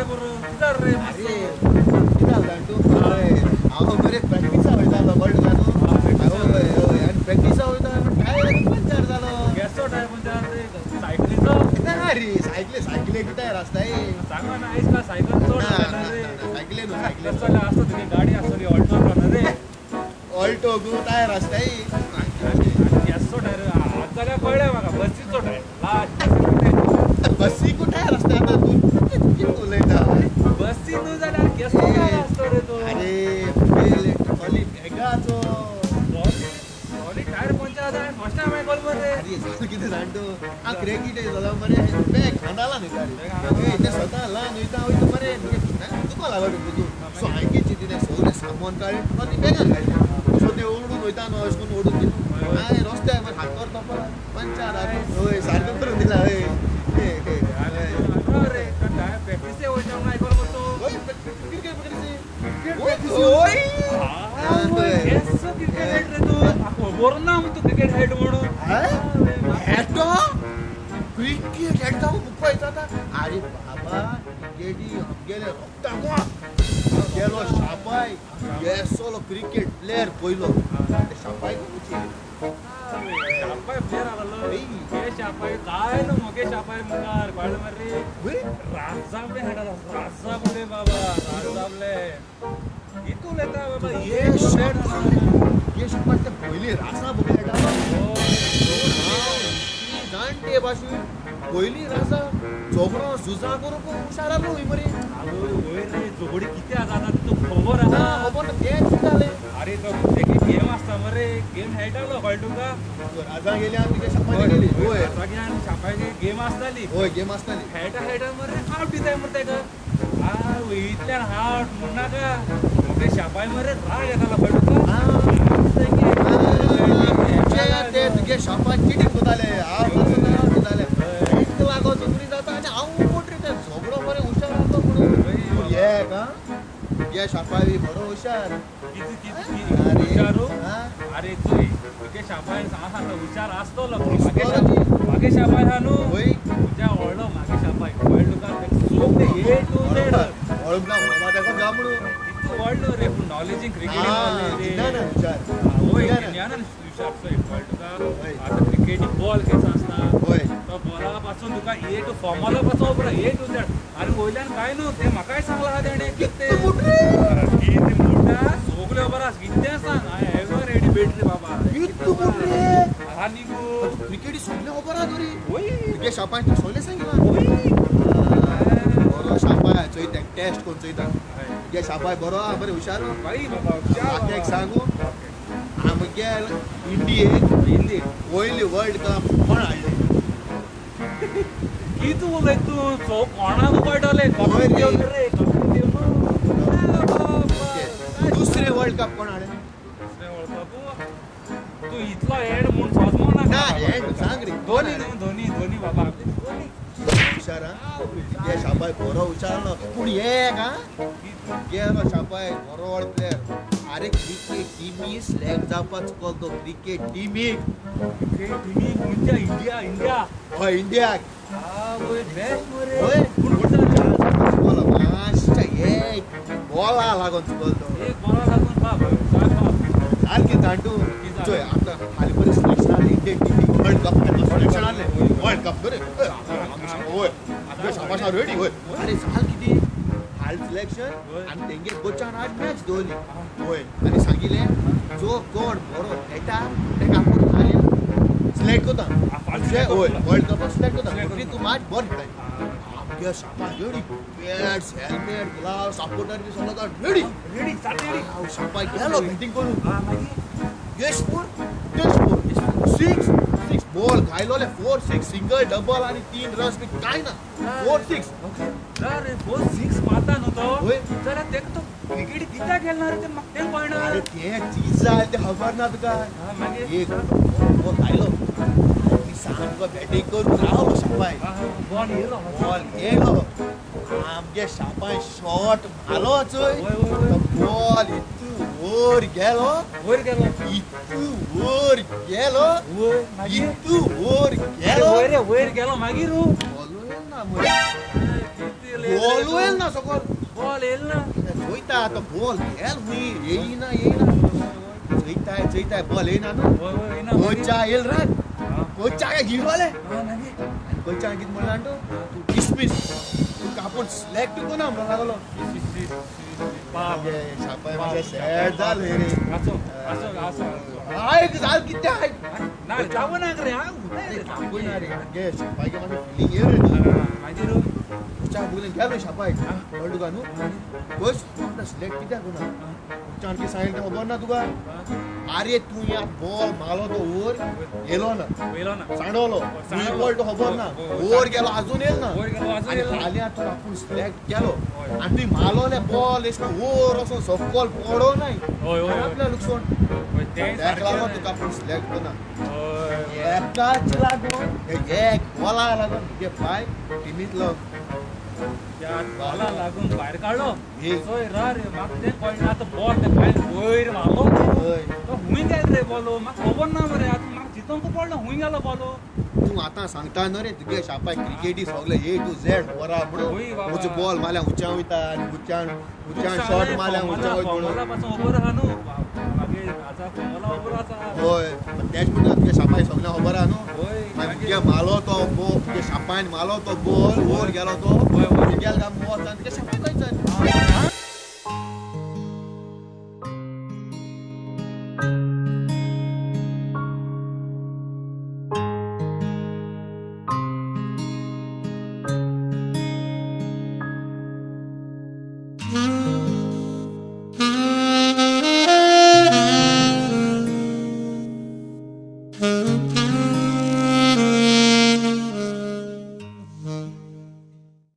रे बरो कितें रे अरे कितें जालें तूं हांव बरें प्रॅक्टिसा वयतालो कळ्ळें तुका न्हू हय हय आनी प्रॅक्टिसा वयता टायर पंचर जालो गॅसचो टायर पंचर रे सायकलीचो ना रे सायकली सायकली टायर आसता सांगा ना आयज काल सायकल चड ना रे सायकली न्हू सायकली कसो आसता तुगे गाडी आसतली ऑल्टो ना रे ऑल्टो गो टायर आसता गॅसचो टायर आज जाल्यार कळ्ळें म्हाका बसीचो टायर लास्ट बसीकू टायर आसता आतां तूं कितें उलयता बसी न्हू जाल्यार गॅसचो टायर आसतो रे तो अरे पयले ट्रॉली बॅगाचो ट्रॉली टायर पंचर जाता हांवें फर्स्ट टायम आयकलो मरे अरे जालें कितें जाण तूं हांव क्रिकेट जालो मरे बॅग खांदाला न्हय गाडी तें सदां ल्हान वयता वयता मरे तुका लागलो तूं सो हांवें कितें चिंतलें सगळें सामान काडलें ट्रॉली बॅगान घातलें सो तें ओडून वयता न्हू अशें करून ओडून दिलें हांवें रस्त्यार मागीर हात करता पंचर हय सारकें करून दिला हय क्रिकेट खेळटा मुखार जाता अरे बाबा क्रिकेटी आमगेले रोखता गेलो शापाय येसलो क्रिकेट प्लेयर पयलो शापाय शापाय प्लेयर आसलो हे शापाय काय न्हू मुगे शापाय मुखार कळ्ळें मरे राजाबले खेळटा राजाबले बाबा राजाबले कितें उलयता बाबा हे शापाय ते पयलीं रासा बघ खेळटालो जाणटे भाशेन पयलीं रासा झगडो झुजां करूंक हुशार आसलो हय मरे आवय वयर रे झगडी कितें जाता तुका खबर आसा खबर ना तेंच जालें अरे तो तेगे गेम आसता मरे गेम खेळटालो कळ्ळें तुका राजा गेली आनी तुगे शापाय गेली हय राजा आनी शापायची गेम आसताली हय गेम आसताली खेळटा खेळटा मरे आवट दिताय मरे तेका आवय इतल्यान आवट म्हणनाका मुगे शापाय मरे राग येतालो कळ्ळें तुका ते तुगे शापाय चिटींग करताले हांव दिताले एक लागो झगडी जाता आनी हांव मोटरी ते झगडो मरे हुशार आसलो म्हणून एक आं तुगे शापाय बी बरो हुशार हुशार अरे चोय तुगे शापाय आसा हुशार आसतलो मागे शापाय आहा न्हू तुज्या व्हडलो मागे शापाय कळ्ळें तुका सगळे ए टू झेड व्हडलो म्हणून इतको व्हडलो रे पूण नॉलेजीन क्रिकेटी हुशार वय गिन्यानान हुशार चोय कळ्ळें तुका आतां क्रिकेटी बॉल कसो आसता तो बॉला पासून तुका ए टू फॉर्मुला पासून खबर ए टू झेड आनी वयल्यान कांय न्हू तें म्हाकाय सांगलां आहा तेणें कितें कितें म्हणटा सगळें खबर आसा कितें सांग हांवें एवर रेडी बेटरी बाबा इतू मोठे आनी गो क्रिकेटी सगळें खबर आहा तरी वय तुगे शापाय सगळें सांगिलां वय बरो शापाय चोय तें टेस्ट करून चोयता तुगे शापाय बरो आहा बरें हुशार बाई बाबा बाकी एक सांगू आमगे इंडियेक इंडिये पयली वर्ल्ड कप कोण हाडलें कितें उलयता तूं सो कोणाक कळटलें कपिल देव रे कपिल देव दुसरें वर्ल्ड कप कोण हाडलें दुसरें वर्ल्ड कप तूं इतलो हेड म्हूण सोजमो ना हेड सांग रे धोनी न्हू धोनी धोनी बाबा धोनी हुशार आं तुगे शापाय बरो हुशार न्हू पूण एक आं गेलो शापाय बरो प्लेयर अरे क्रिकेट टिमी सिलेक्ट जावपाक चुकलो तो क्रिकेट टिमीक क्रिकेट टिमीक म्हणजे इंडिया इंडिया हय इंडियाक आवय बेस्ट मरे हय पूण चुकलो मातशें एक बॉला लागून चुकलो तो एक बॉला लागून बाब सारकें जाण तूं चोय आतां हालीं बरें सिलेक्शन आसलें इंडियन टिमीक वर्ल्ड कप सिलेक्शन आसलें वर्ल्ड कप बरें हय आमगे शाबाश रेडी हय अरे जालें कितें हाल सिलेक्शन आनी तेंगे कोचान आज मॅच दवरली हय आनी सांगिलें जो कोण बरो खेळटा तेका आपूण हालीं सिलेक्ट करता हय वर्ल्ड कपाक सिलेक्ट करता म्हणटकीर तूं मॅच बरो खेळटाय आमगे शापाय ready pads helmet gloves supporter बी सगळो रेडी रेडी रेडी हांव शापाय गेलो बॅटींग करूंक मागीर 4 4 6 6 बॉल घायलोले 4 6 सिंगल डबल आनी 3 रन्स बी कांय ना 4 6 ओके रे 4 6 मारता न्हू तो वय जाल्यार तेका तो क्रिकेट कित्याक खेळना रे तें म्हाका तें कळना अरे तें चीज जालें तें खबर ना तुका मागीर एक बॉल घायलो सामको बॅटींग करून रावलो शापाय बॉल येयलो बॉल येयलो आमगे शापाय शॉट मारलो चोय बॉल इतू वयर गेलो वयर गेलो इतू वयर गेलो इतू वयर गेलो वयर वयर गेलो मागीर बॉलू येल ना मरे बॉलू येल ना. येयल ना. चोयता तो बॉल गेल हुंय येयना येयना चोयताय चोयताय बॉल येयना न्हू. कोचा येयल रात कोचा काय घेऊन आनी कोचान कितें म्हणलां तूं तूं डिसमीस तुका आपूण सिलेक्ट कोना म्हणून लागलो. शापाय मातशें सॅड जालें रे. आयक जाल कितें आयक ना जावं ना रे. दाखयना रे गे शापायक मातशें फिलींग येयल रे. मागीर कोचा बगलेन गेलो शापायक कळ्ळें तुका न्हू. कोच तूं आमकां सिलेक्ट कित्याक कोना कोचान कितें सांगलें तें खबर ना तुका. आरे तूं ह्या बॉल मारलो तो वयर येयलो ना सांडवलो बॉल तो खबर ना वयर गेलो आजून येयल ना आनी फाल्यां तुका आपूण सिलेक्ट केलो आनी तुवें मारलोले बॉल एशें करून वयर वचोन सकयल पडो नाय आपल्या लुकसाण तेका लागून तुका आपूण सिलेक्ट कोना. एकाच लागून एक बॉला लागून तुगे पाय टिमींतलो त्या बॉला लागून भायर काडलो. चोय रे म्हाका तें कळना आतां बॉल तें भायर वयर मारलो तो हुंय गेलो रे बॉल. म्हाका खबर ना मरे आतां म्हाका चिंतूंक पडलो हुंय गेलो बॉल. तूं आतां सांगता न्हू रे तुगे शापाय क्रिकेटी सगळे ए टू झेड बरा म्हणून उंच बॉल मारल्या उंचान वयता आनी उंचान उंचान शॉट मारल्या उंचान वयता पासून खबर आहा न्हू. हय तेंच म्हणटा तुगे शापाय सगळें खबर आहा न्हू. मागीर तुगे मारलो तो बॉल तुगे शापायन मारलो तो बॉल वयर गेलो तो गेलो काय वच आनी तुगे शापाय खंयच्यान.